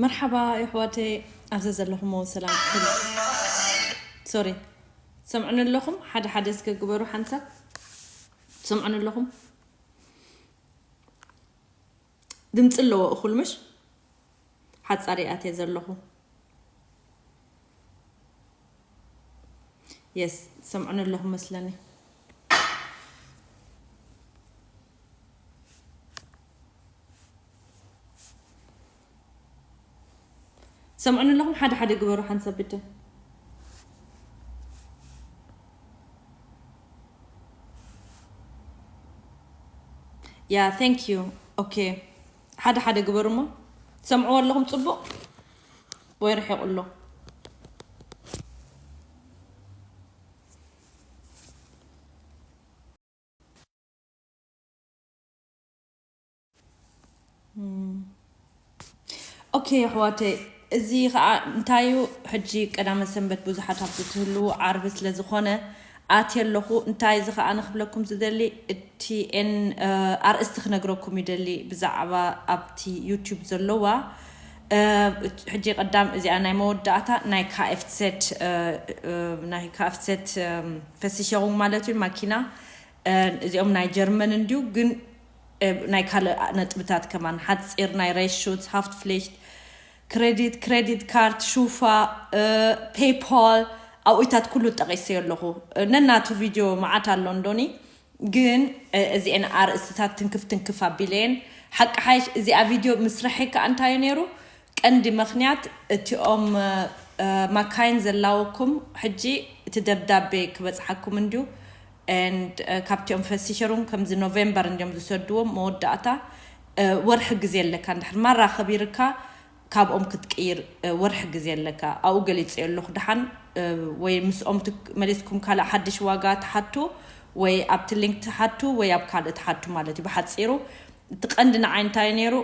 መርሓባ የሕዋተይ፣ ኣብዚ ዘለኹሞ ሰላም ኩሉ። ሶሪ፣ ሰምዑኒ ኣለኹም? ሓደ ሓደ እስከ ግበሩ ሓንሳብ። ሰምዑኒ ኣለኹም? ድምፂ ኣለዎ እኹል ምሽ? ሓፃር ይኣትየ ዘለኹ። የስ፣ ሰምዑኒ ኣለኹም መስለኒ። ሰምዑኒ ኣለኹም? ሓደ ሓደ ግበሩ ሓንሳብ ብደ። ያ፣ thank you። ኦኬ፣ ሓደ ሓደ ግበሩ እሞ። ሰምዕዎ ኣለኹም ጽቡቕ ወይ ርሒቑ ኣሎ? ኦኬ ኣሕዋተይ፣ እዚ ከዓ እንታይ እዩ? ሕጂ ቀዳመ ሰንበት ብዙሓት ኣብዚ ትህልዉ ዓርቢ ስለ ዝኾነ ኣትየ ኣለኹ። እንታይ እዚ ከዓ ንክብለኩም ዝደሊ፣ እቲ ኤን ኣርእስቲ ክነግረኩም ይደሊ ብዛዕባ ኣብቲ ዩቲዩብ ዘለዋ። ሕጂ ቀዳም እዚኣ ናይ መወዳእታ ናይ ካኤፍሴት፣ ናይ ካኤፍሴት ፈሲሸውን ማለት እዩ፣ ማኪና። እዚኦም ናይ ጀርመን እንድዩ፣ ግን ናይ ካልእ ነጥብታት ከማን ሓፂር ናይ ሬሹት ሃፍትፍሊሽት ክሬዲት ክሬዲት ካርድ ሹፋ ፔይፓል ኣብኡታት ኩሉ ጠቂሰ ኣለኹ። ነናቱ ቪድዮ መዓት ኣሎ እንዶኒ፣ ግን እዚአን ኣርእስትታት ትንክፍ ትንክፍ ኣቢለየን። ሓቂ ሓይሽ እዚኣ ቪድዮ ምስርሐይ ከዓ እንታይ እዩ ነይሩ? ቀንዲ ምኽንያት እቲኦም ማካይን ዘላወኩም ሕጂ እቲ ደብዳቤ ክበፅሓኩም እንድዩ። And ካብቲኦም ፈሲሸሩን ከምዚ ኖቬምበር እንዲዮም ዝሰድዎም መወዳእታ ወርሒ ግዜ ኣለካ። እንድሕር ማራ ከቢርካ ካብኦም ክትቅይር ወርሒ ግዜ ኣለካ። ኣብኡ ገሊፀ ኣለኹ። ደሓን ወይ ምስኦም መሊስኩም ካልእ ሓድሽ ዋጋ ትሓቱ፣ ወይ ኣብቲ ሊንክ ትሓቱ፣ ወይ ኣብ ካልእ ትሓቱ ማለት እዩ። ብሓፂሩ እቲ ቀንዲ ንዓይ እንታይ ነይሩ?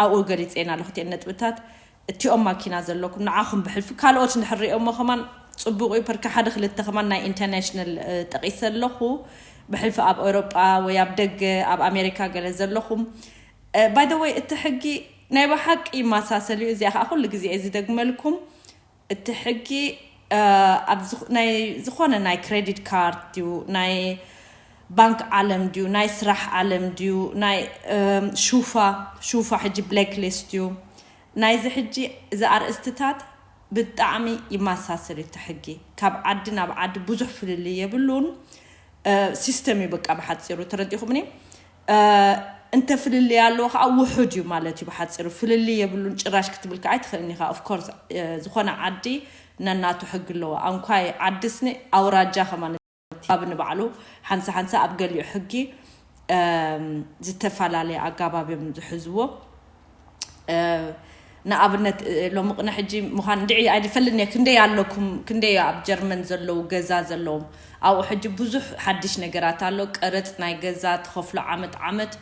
ኣብኡ ገሊፀ ኢና ኣለኹ እቲአን ነጥብታት። እቲኦም ማኪና ዘለኩም ንዓኹም ብሕልፊ ካልኦት እንድሕር ሪኦሞ ከማን ፅቡቅ እዩ። ፐርከ ሓደ ክልተ ከማን ናይ ኢንተርናሽናል ጠቂሰ ኣለኹ። ብሕልፊ ኣብ ኤውሮጳ ወይ ኣብ ደገ ኣብ ኣሜሪካ ገለ ዘለኹም፣ ባይ ዘ ወይ እቲ ሕጊ ናይ ብሓቂ ይመሳሰል እዩ። እዚኣ ከዓ ኩሉ ግዜ እየ ዝደግመልኩም። እቲ ሕጊ ኣብ ናይ ዝኾነ ናይ ክሬዲት ካርድ ድዩ፣ ናይ ባንክ ዓለም ድዩ፣ ናይ ስራሕ ዓለም ድዩ፣ ናይ ሹፋ ሹፋ ሕጂ ብላክ ሊስት ድዩ፣ ናይዚ ሕጂ እዚ ኣርእስትታት ብጣዕሚ ይመሳሰል እዩ። እቲ ሕጊ ካብ ዓዲ ናብ ዓዲ ብዙሕ ፍልልይ የብሉን። ሲስተም እዩ በቃ ብሓፂሩ፣ ተረዲኹምኒ? እንተ ፍልልይ ኣለዎ ከዓ ውሑድ እዩ ማለት እዩ። ብሓፂሩ ፍልልይ የብሉን ጭራሽ ክትብል ከዓ ኣይትኽእልን ኢኻ። ኦፍኮርስ ዝኾነ ዓዲ ነናቱ ሕጊ ኣለዎ። ኣንኳይ ዓዲ ስኒ ኣውራጃ ከማን ባብ ንባዕሉ ሓንሳ ሓንሳ ኣብ ገሊኡ ሕጊ ዝተፈላለየ ኣጋባብ እዮም ዝሕዝዎ። ንኣብነት ሎሚ ቅነ ሕጂ ምዃን እንድዒ ኣይፈልጥን እየ፣ ክንደይ ኣለኩም፣ ክንደይ ኣብ ጀርመን ዘለዉ ገዛ ዘለዎም። ኣብኡ ሕጂ ብዙሕ ሓድሽ ነገራት ኣሎ። ቀረፅ ናይ ገዛ ትኸፍሎ ዓመት ዓመት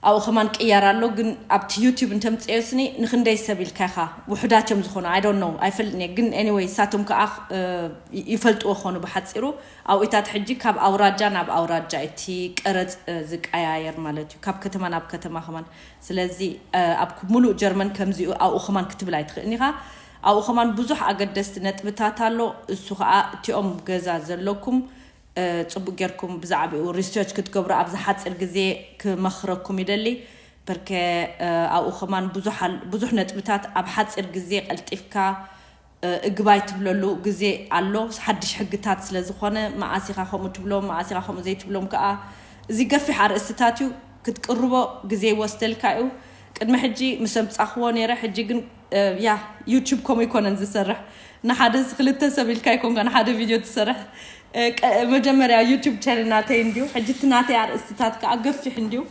ኣብኡ ከማን ቅያር ኣሎ። ግን ኣብቲ ዩቲዩብ እንተምፅኦ ስኒ ንክንደይ ሰብ ኢልካ ኢኻ፣ ውሑዳት እዮም ዝኾኑ። I don't know፣ ኣይፈልጥን እየ። ግን anyway ሳቶም ከዓ ይፈልጥዎ ኾኑ። ብሓፂሩ ኣብኡታት ሕጂ ካብ ኣውራጃ ናብ ኣውራጃ እቲ ቀረፅ ዝቀያየር ማለት እዩ፣ ካብ ከተማ ናብ ከተማ ከማን። ስለዚ ኣብ ሙሉእ ጀርመን ከምዚኡ ኣብኡ ከማን ክትብል ኣይትኽእልን ኢኻ። ኣብኡ ከማን ብዙሕ ኣገደስቲ ነጥብታት ኣሎ። እሱ ከዓ እቲኦም ገዛ ዘለኩም ፅቡቅ ጌርኩም ብዛዕባኡ ሪሰርች ክትገብሩ ኣብዚ ሓፂር ግዜ ክመኽረኩም ይደሊ። በርከ ኣብኡ ከማን ብዙሕ ነጥብታት ኣብ ሓፂር ግዜ ቀልጢፍካ እግባይ ትብለሉ ግዜ ኣሎ። ሓድሽ ሕግታት ስለ ዝኾነ መኣሲኻ ከምኡ ትብሎም፣ መኣሲኻ ከምኡ ዘይትብሎም ከዓ እዚ ገፊሕ ኣርእስትታት እዩ። ክትቅርቦ ግዜ ይወስደልካ እዩ። ቅድሚ ሕጂ ምስ ኣምጻኽዎ ነይረ፣ ሕጂ ግን ያ ዩቲዩብ ከምኡ ይኮነን ዝሰርሕ። ንሓደ ክልተ ሰብ ኢልካ ይኮንካ ንሓደ ቪድዮ ትሰርሕ። መጀመርያ ዩቲዩብ ቻነል ናተይ እንድዩ፣ ሕጂ እቲ ናተይ ኣርእስትታት ከዓ ገፊሕ እንድዩ።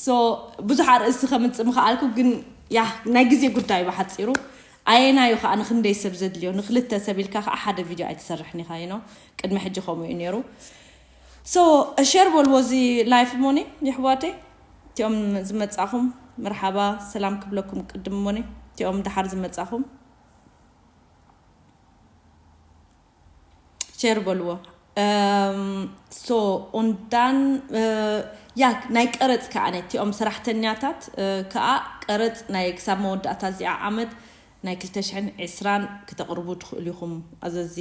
ሶ ብዙሕ ኣርእስቲ ከምፅእ ምኽኣልኩ፣ ግን ያ ናይ ግዜ ጉዳይ ብሓፂሩ። ኣየናዩ ከዓ ንክንደይ ሰብ ዘድልዮ፣ ንክልተ ሰብ ኢልካ ከዓ ሓደ ቪድዮ ኣይትሰርሕን ኢኻ። ይኖ ቅድሚ ሕጂ ከምኡ እዩ ነይሩ። ሶ ሸር በልዎ እዚ ላይፍ ሞኒ የሕዋተይ። እቲኦም ዝመጻኹም መርሓባ ሰላም ክብለኩም ቅድም ሞኒ፣ እቲኦም ደሓር ዝመጻኹም ሸር በልዎ። Um, so, und dann, uh, ja, ናይ ቀረጽ ከዓ ነቲኦም ሰራሕተኛታት uh, ከዓ ቀረጽ ናይ ክሳብ መወዳእታ እዚኣ ዓመት ናይ ክልተ ሽሕን ዕስራን ክተቕርቡ ትኽእሉ ኢኹም። ኣዘዚ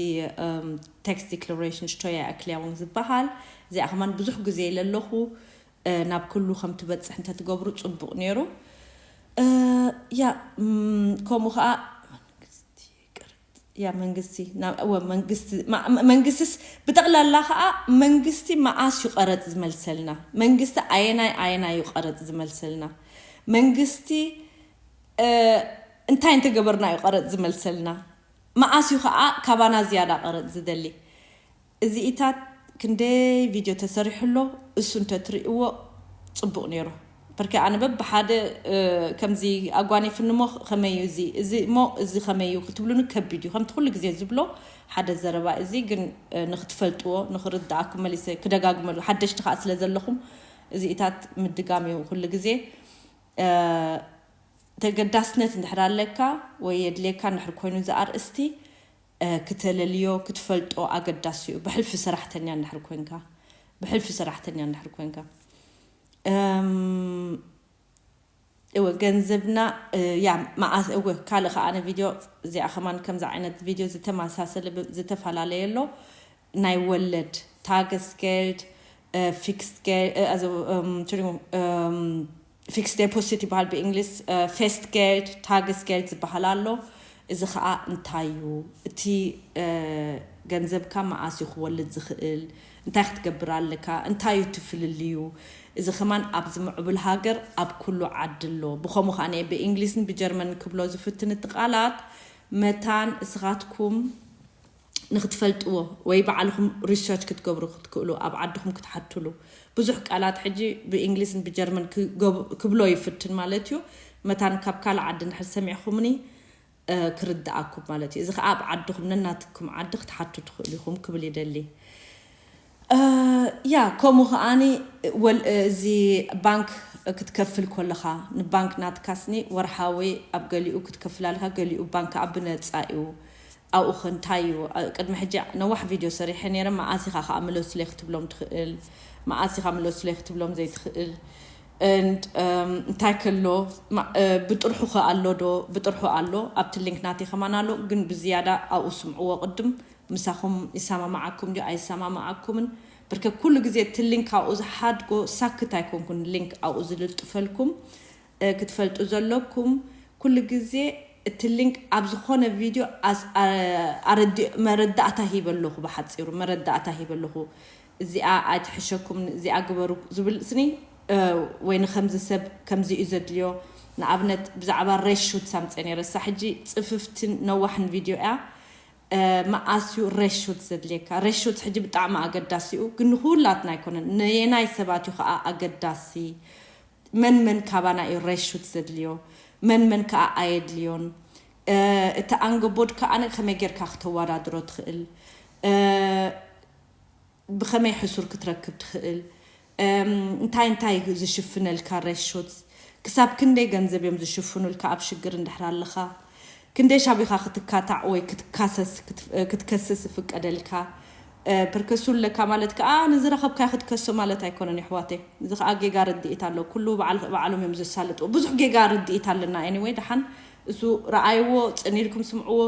um, tax declaration ሽቶያ ኣክሊያውን ዝበሃል እዚኣ ከማን ብዙሕ ግዜ ኢለ ኣለኹ። Uh, ናብ ኩሉ ከም ትበጽሕ እንተትገብሩ ጽቡቕ ነይሩ። Uh, ያ mm, ከምኡ ከዓ መንግስቲ ቅርጽ- ያ መንግስቲ ናብ- እወ መንግስቲ ማ- ማ- መንግስቲስ ብጠቕላላ ከዓ መንግስቲ መዓስ እዩ ቀረጽ ዝመልሰልና? መንግስቲ ኣየናይ ኣየናይ እዩ ቀረጽ ዝመልሰልና? መንግስቲ እ፣ እንታይ እንተገበርና እዩ ቀረጽ ዝመልሰልና? መዓስ እዩ ከዓ ካባና ዝያዳ ቀረጽ ዝደሊ? እዚኢታት ክንደይ ቪድዮ ተሰሪሑ ኣሎ። እሱ እንተትርእይዎ ጽቡቕ ነይሩ። በርከ ኣነ በብሓደ እ፣ ከምዚ ኣጓኒፍኒ እሞ ከመይ እዩ እዚ እዚ እሞ እዚ ከመይ እዩ ክትብሉኒ ከቢድ እዩ። ከምቲ ኩሉ ግዜ ዝብሎ ሓደ ዘረባ እዚ ግን እ፣ ንክትፈልጥዎ ንክርድኣኩም መሊሰ ክደጋግመሉ ሓደሽቲ ከዓ ስለ ዘለኹም እዚኢታት ምድጋም እዩ ኩሉ ግዜ እ፣ ተገዳስነት እንድሕር ኣለካ ወይ የድልየካ እንድሕር ኮይኑ እዚ ኣርእስቲ እ፣ ክተለልዮ ክትፈልጦ ኣገዳሲ እዩ። ብሕልፊ ሰራሕተኛ እንድሕር ኮንካ ብሕልፊ ሰራሕተኛ እንድሕር ኮንካ እም፣ እወ ገንዘብና እ፣ ያ መዓስ እወ ካልእ ከዓ ኣነ ቪድዮ እዚኣ ከማን ከምዚ ዓይነት ቪድዮ ዝተመሳሰለ ብ- ዝተፈላለየ ኣሎ ናይ ወለድ ታገስጌልድ ፊክስጌልድ Entschuldigung ፊክስ ዴፖሲት ይበሃል ብእንግሊዝ ፌስትጌልድ ታገስጌልድ ዝበሃል ኣሎ። እዚ ከዓ እንታይ እዩ እቲ እ፣ ገንዘብካ መዓስ እዩ ክወልድ ዝኽእል እንታይ ክትገብር ኣለካ እንታይ እዩ እቲ ፍልልዩ? እዚ ከማን ኣብዚ ምዕቡል ሃገር ኣብ ኩሉ ዓዲ ኣሎ። ብኸምኡ ከዓ ብእንግሊዝን ብጀርመን ክብሎ ዝፍትን እቲ ቃላት መታን እስኻትኩም ንክትፈልጥዎ ወይ ባዕልኹም ሪሰርች ክትገብሩ ክትክእሉ ኣብ ዓድኹም ክትሓትሉ ብዙሕ ቃላት ሕጂ ብእንግሊዝን ብጀርመን ክገብ- ክብሎ ይፍትን ማለት እዩ። መታን ካብ ካልእ ዓዲ እንድሕር ሰሚዕኹምኒ እ፣ ክርድኣኩም ማለት እዩ። እዚ ከዓ ኣብ ዓድኹም ነናትኩም ዓዲ ክትሓቱ ትኽእሉ ኢኹም ክብል ይደሊ። እ፣ ያ ከምኡ ከዓኒ ወል- እዚ ባንክ ክትከፍል ከለኻ ንባንክ ናትካስኒ ወርሓዊ ኣብ ገሊኡ ክትከፍል ኣለካ፣ ገሊኡ ባንክ ኣብ ብነፃ እዩ። ኣብኡ ከ እንታይ እዩ? አ- ቅድሚ ሕጂ ነዋሕ ቪድዮ ሰሪሐ ነይረ። መዓስ ኢኻ ከዓ ምለሱለይ ክትብሎም ትኽእል፣ መዓስ ኢኻ ምለሱለይ ክትብሎም ዘይትኽእል። And um, እንታይ ከሎ ማ- እ፣ ብጥርሑ ከ ኣሎ ዶ? ብጥርሑ ኣሎ። ኣብቲ ሊንክ ናተይ ከማን ኣሎ፣ ግን ብዝያዳ ኣብኡ ስምዕዎ ቅድም ምሳኹም ይሰማማዓኩም ድዩ ኣይሰማማዓኩምን? ብርከ ኩሉ ግዜ እቲ ሊንክ ኣብኡ ዝሓድጎ ሳክት ኣይኮንኩን። ሊንክ ኣብኡ ዝልጥፈልኩም እ፣ ክትፈልጡ ዘለኩም ኩሉ ግዜ እቲ ሊንክ ኣብ ዝኾነ ቪድዮ ኣስ- ኣ- ኣረዲ- መረዳእታ ሂበ ኣለኹ። ብሓፂሩ መረዳእታ ሂበ ኣለኹ። እዚኣ ኣይትሕሸኩም እዚኣ ግበሩ ዝብል ስኒ እ፣ ወይ ንከምዚ ሰብ ከምዚ እዩ ዘድልዮ። ንኣብነት ብዛዕባ ሬሹት ሳምፀ ነይረ ሳ ሕጂ ፅፍፍትን ነዋሕን ቪድዮ እያ። እ፣ መኣስ እዩ ሬሹት ዘድልየካ? ሬሹት ሕጂ ብጣዕሚ ኣገዳሲ እዩ፣ ግን ንኩላትና ኣይኮነን። ነየናይ ሰባት እዩ ከዓ ኣገዳሲ? መን መን ካባና እዩ ሬሹት ዘድልዮ? መን መን ከዓ ኣየድልዮን? እ፣ እቲ ኣንገቦድ ከዓ ከመይ ጌርካ ክተወዳድሮ ትኽእል? እ፣ ብኸመይ ሕሱር ክትረክብ ትኽእል? እም፣ እንታይ እንታይ እዩ ዝሽፍነልካ ሬሾት? ክሳብ ክንደይ ገንዘብ እዮም ዝሽፍኑልካ ኣብ ሽግር እንድሕር ኣለኻ? ክንደይ ሻቢኻ ክትካታዕ ወይ ክትካሰስ ክት- ክትከስስ ይፍቀደልካ? እ፣ ፕርከሱ ኣለካ ማለት ከዓ ንዝረኸብካዮ ክትከሶ ማለት ኣይኮነን ይሕዋተይ። እዚ ከዓ ጌጋ ርድኢት ኣሎ። ኩሉ በዓል- ባዕሎም እዮም ዘሳልጥዎ። ብዙሕ ጌጋ ርድኢት ኣለና። Anyway ደሓን እሱ ረኣይዎ፣ ጽን ኢልኩም ስምዕዎ።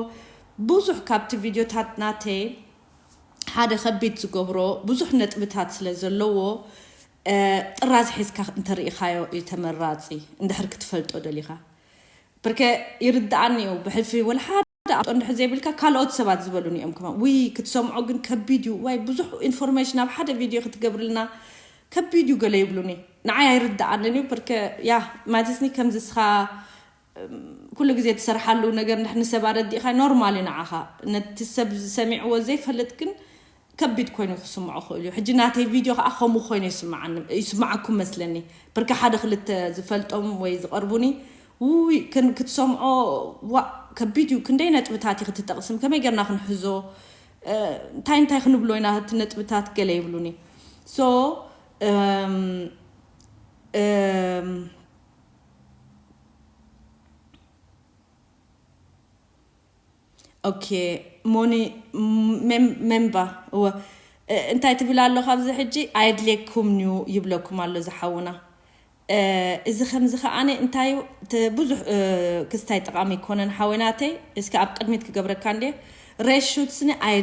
ብዙሕ ካብቲ ቪድዮታት ናተይ ሓደ ከቢድ ዝገብሮ ብዙሕ ነጥብታት ስለ ዘለዎ እ፣ ጥራዝ ሒዝካ እንተርኢኻዮ እዩ ተመራፂ። እንድሕር ክትፈልጦ ደሊኻ ብርከ ይርድኣኒ እዩ ብሕልፊ ወላ ሓደ ኣፍጦ እንድሕር ዘይብልካ ካልኦት ሰባት ዝበሉኒ እዮም ከማ ውይ ክትሰምዖ ግን ከቢድ እዩ ዋይ ብዙሕ ኢንፎርሜሽን ኣብ ሓደ ቪድዮ ክትገብርልና ከቢድ እዩ ገለ ይብሉኒ ንዓይ ኣይርድኣንን እዩ ብርከ ያ ማለትኒ ከምዚ ስኻ ኩሉ ግዜ ትሰርሓሉ ነገር ንድሕር ንሰብ ኣረዲእኻ ኖርማል እዩ ንዓኻ ነቲ ሰብ ዝሰሚዕዎ ዘይፈልጥ ግን ከቢድ ኮይኑ ክስምዖ ክእል እዩ ሕጂ ናተይ ቪድዮ ከዓ ከምኡ ኮይኑ ይስምዓኒ ይስምዓኩም መስለኒ ብርካ ሓደ ክልተ ዝፈልጦም ወይ ዝቐርቡኒ ውይ ክን- ክትሰምዖ ዋ ከቢድ እዩ ክንደይ ነጥብታት እዩ ክትጠቕስም ከመይ ጌርና ክንሕዞ እ፣ እንታይ እንታይ ክንብሎ ኢና እቲ ነጥብታት ገለ ይብሉኒ so እም፣ እም፣ ኦኬ ሞኒ ሜም- ሜምባ እወ እንታይ ትብል ኣሎ ካብዚ ሕጂ? ኣየድልየኩም እዩ ይብለኩም ኣሎ ዝሓውና። እዚ ከምዚ ከዓነ እንታይ ብዙሕ ክስታይ ጠቓሚ ኣይኮነን ሓወይናተይ። እስኪ ኣብ ቅድሚት ክገብረካ እንደ ሬሹትስኒ ኣየ